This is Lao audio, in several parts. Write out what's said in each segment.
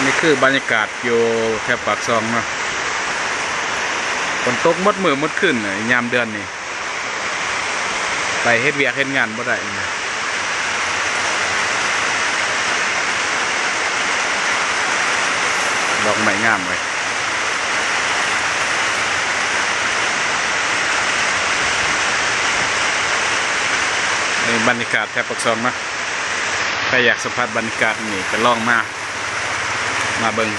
ນີ້ຄືບັນຍາກາດຢູ່ແຖວປາກຊ່ອງເນາະ, ຝົນຕົກໝົດມື້ໝົດຄືນຍາມເດືອນນີ້. ໄປເຮັດວຽກເຮັດງານບໍ່ໄດ້. ດອກໄມ້ງາມເວີຍ. ນີ້ບັນຍາກາດແຖວປາກຊ່ອງເນາະ, ໃຜຢາກສຳຜັດບັນຍາກາດນີ້ກໍລອງມາ ມາເບິ່ງ.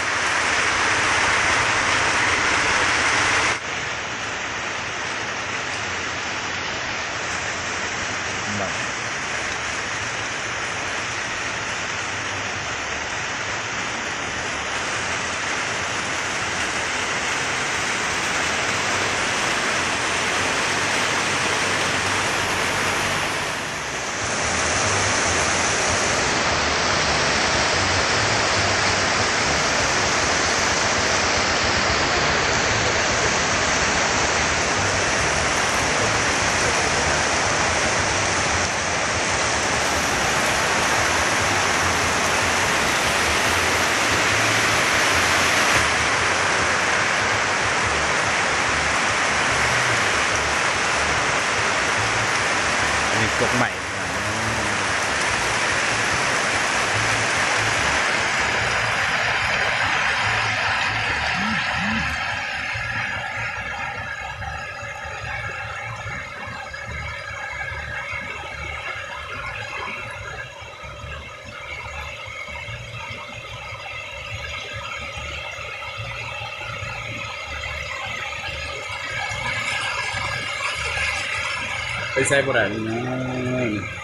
ອັນນີ້ກົກໃໝ່. ໄປໃສບໍ່ໄດ້ເລີຍ.